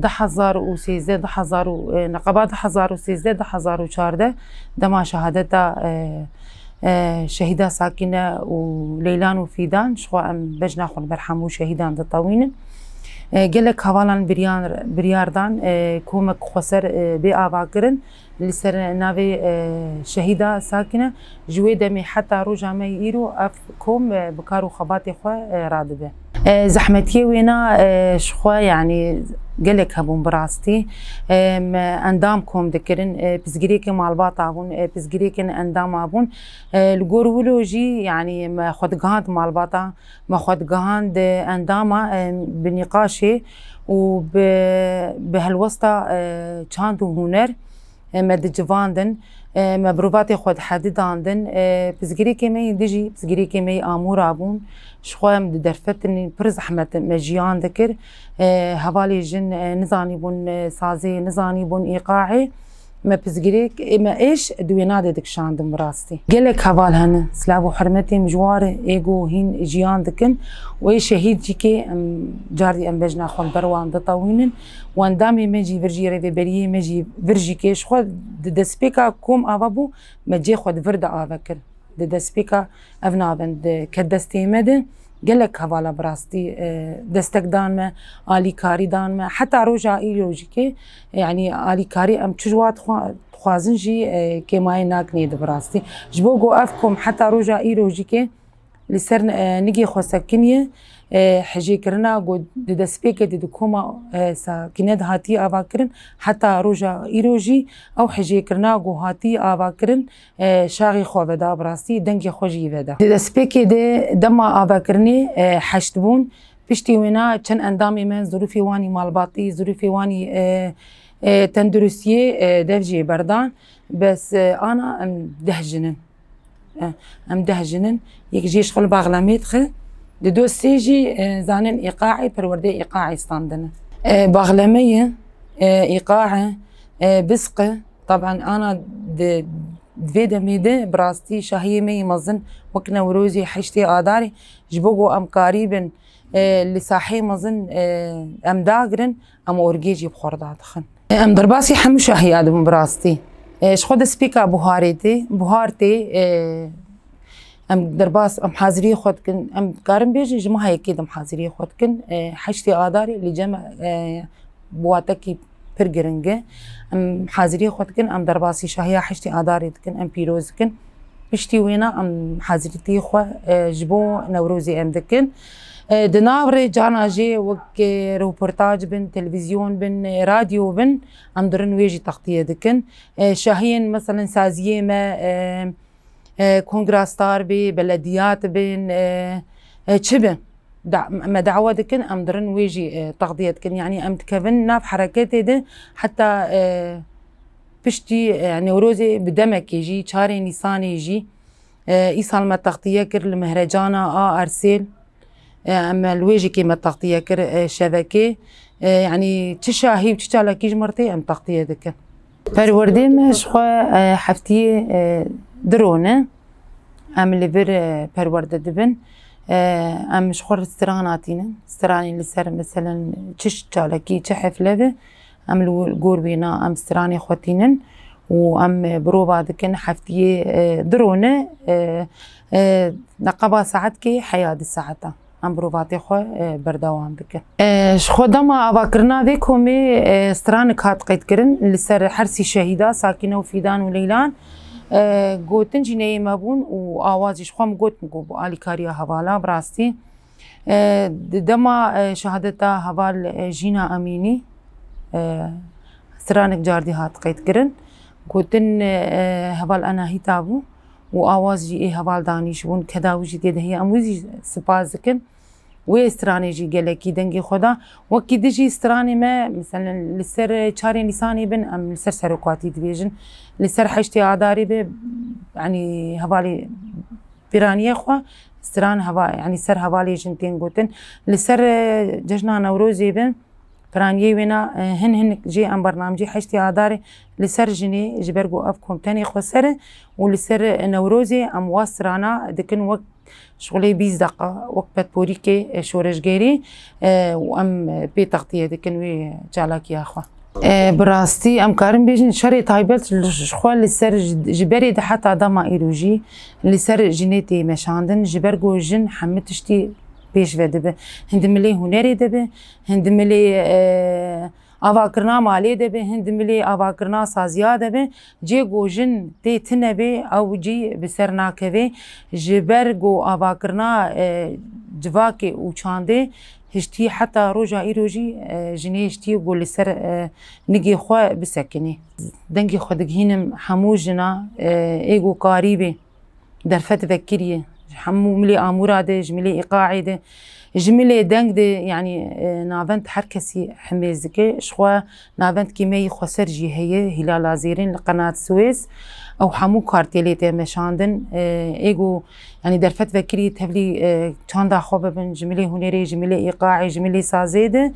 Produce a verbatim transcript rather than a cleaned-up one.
Du hezar û sêzdeh, du hezar û, e, neqeba du hezar û sêzdeh, du hezar û çardeh dema şehadeta, e, e, şehîda Sakîne û Leylan û Fîdan, ji xwe em bejna xwe li ber hemû şehîdan ditewînin. E, gelek hevalan biryar, biryar dan, e, komek xweser, e, bê ava kirin. Li ser navê, e, şehîda Sakîne, ji wê demê heta roja me yê îro ev kom, e, bi kar û xebatê xwe, e, radibe. E, zehmetiyê wêna, e, ji xwe, yanî gelek hebûn bi rastî. E, me endam kom dikirin, e, pizgirêkê malbata bûn, e, pizgirêkên endama bûn. E, li gor wilo jî, yanî me xwe digihand malbata, me xwe digihand endama, e, bi nîqaşê û bi, bi helwesta, e, çand û huner. E, me dicivandin, e, me mirovatê xwe dihedidandin, e, pizgirêkê me yê dijî, pizgirêkê me yê amûra bûn. Ji xwe em di derfetinî pir zehmet me jiyan dikir. E, hevalê jin, e, nizanîbûn, e, sazê, nizanîbûn îqaê. Me pizgirêk, e, me êş di wêna de dikişandin bi rastî. Gelek heval hene, silav û hurmetê min ji wan re ê ku hîn jiyan dikin û ê şehîd jî kê em cardî em bejna xwe li ber wan ditewînin. Wendamê me jî vir jî, rêveberiyê me jî vir jî kê ji xwe di destpêka kom ava bû, me cê xwe di vir de ava kir. Di destpêka ev navend ket destê me de gelek hevala bi rastî, e, destek dan me, alîkarî dan me. Heta roja îro jî kê, yanî alîkarî em çi ji wa dixwa-, dixwazin jî, e, kêmayê nakin êdî bi rastî. Ji bo ku ev kom heta roja îro jî kê, li ser, e, nigê xwe sekiniye, e, hijêkirina ku di destpêkê de di koma, e, Sakîne de hatiye avakirin, heta roja îro jî ew hijêkirina ku hatiye avakirin, e, şaxê xwe veda bi rastî, dengê xwe jî veda. Di destpêkê de dema avakirinê, e, heşt bûn, piştî wêna çend endamê me zirûfê wan î malbatî, zirûfê wan î, e, e, tenduristiyê, e, dev jê berdan. Bes, e, ana em deh jin in. E, em deh jin in. Yek jê ji xwe li baxlemê dixe. Di do sê jî, e, zanin îqaê, perwerdeyê îqaê standine. E, baxleme ye, e, îqa e, e, bisq e. Taban ana di, di vê demê de bi rastî şahiyê me yê mezin wek Newrozê, heştê Adarê, ji bo ku em karîbin, e, li sahê mezin, e, em dagirin, em orgê jî bi xwe re dadixin. Em derbasî hemû şahiya dibin bi rastî. E, ji xwe destpêka buharê tê, buhar tê, e, em derbas, em haziriyê xwe dikin. Em karin bêjin ji meha yekê de em haziriyê xwe dikin. E, heştê Adarê li cem, e, bi watekî pir giring e. Em haziriyê xwe dikin, em derbasî şahiya heştê Adarê dikin, em pîroz dikin. Piştî wêna em hazirîtî xwe, e, ji bo Newrozê em dikin. E, di nav rê cana jê wek, e, roportaj bin, televîzyon bin, e, radyo bin, em dirin wê jî textiye dikin. E, şahiyên, meselen, saziyê me, e, e, kongra star bê, belediyat bin, e, e, çi bin. Da-, me dawa dikin, em dirin wê jî, e, textiye dikin. Yanî em dikevin nav hereketê de heta, e, piştî, e, Newrozê bi demekê jî, çarê Nîsanê jî, e, îsal me textiye kir li Mehrecana a Ersêl. E, em li wê jî kê me textiye kir, e, şevekê. E, yanî çi şahî û çi çalakî ji mir tê em textiye dikin. Perwerdê me ji xwe, e, heftiyê, e, du ro ne. Em li vir, e, perwerde dibin. E, em ji xwe re stran tînin. Stranê li ser, meselen, çi çalakî, çi hefle be, em li gor wêna em stranê xwe tînin û em, e, birova dikin heftiyê, e, du ro ne, e, e, neqeba saetkê heya du saeta. Em birovatê xwe, e, berdewam dikin. E, ji xwe dema avakirina vê komê, e, stranek hat qeydkirin li ser hersî şehîda Sakîne û Fîdan û Leylan. E, gotin jî neyê me bûn û awaz jî ji xwe min got, min got, bi alîkariya hevala bi rastî. E, di dema, e, şehadeta heval, e, Jîna Emînî, e, stranek cardî hat qeydkirin. Gotin, e, heval Anahîta bû û awaz jî ê heval danîş bûn. Keda wî jî tê de heye. Em wî jî spas dikin. Wê stranê jî gelekî dengê xwe da. Wekî di jî stranê me, meselen, li ser çarê Nîsanê bin, em li ser serokatî dibêjin. Li ser heştê Adarê be, yanî hevalê pîraniyê xwe, stran heva-, yanî ser hevalê jin tên gotin. Li ser, e, cejna Newrozê bin, Piraniyê wêna, e, hin hin jê em bernamecî heştê Adarê li ser jinê, ji ber ku ev kom tenê xweser e û li ser Newrozê em wa strana dikin wek şixulê bîst deqa, wek petporîkê, e, şoreşgerî, e, û em, e, pê textiye dikin wê çalakiya xwe. E, bi rastî em karin bêjin şerê taybet li, ji xwe li ser ji, ji berê de heta dema îro jî li ser jinê tê meşandin, ji ber ku jin hemû tiştî pêş ve dibe. Hin di milê hunerê de be, hin di milê, e, avakirina malê de be, hin di milê avakirina saziya de be. Cê ku jin tê tune be, ew cî bi ser nakeve. Ji ber ku avakirina, e, civakê û çandê hiştî heta roja îro jî, e, jinê hiştî ku li ser, e, nigê xwe bisekinî. Dengê xwe digihînim hemû jina, e, ê ku karî be. Derfet vekirî, ji hemû milê Amûra de, ji milê Îqaê de, ji milê Deng de, yanî, e, navend her kesî himêz dike. Ji xwe navendkî me yî xweser jî heye, Hîlala Zêrîn li Qenat Suez. Ew hemû kartê lê tê meşandin. E, ê ku, yanî derfet vekirî tevlî, e, çanda xwe bibin, ji milê hunerê, ji milê Îqaê, ji milê sazê de.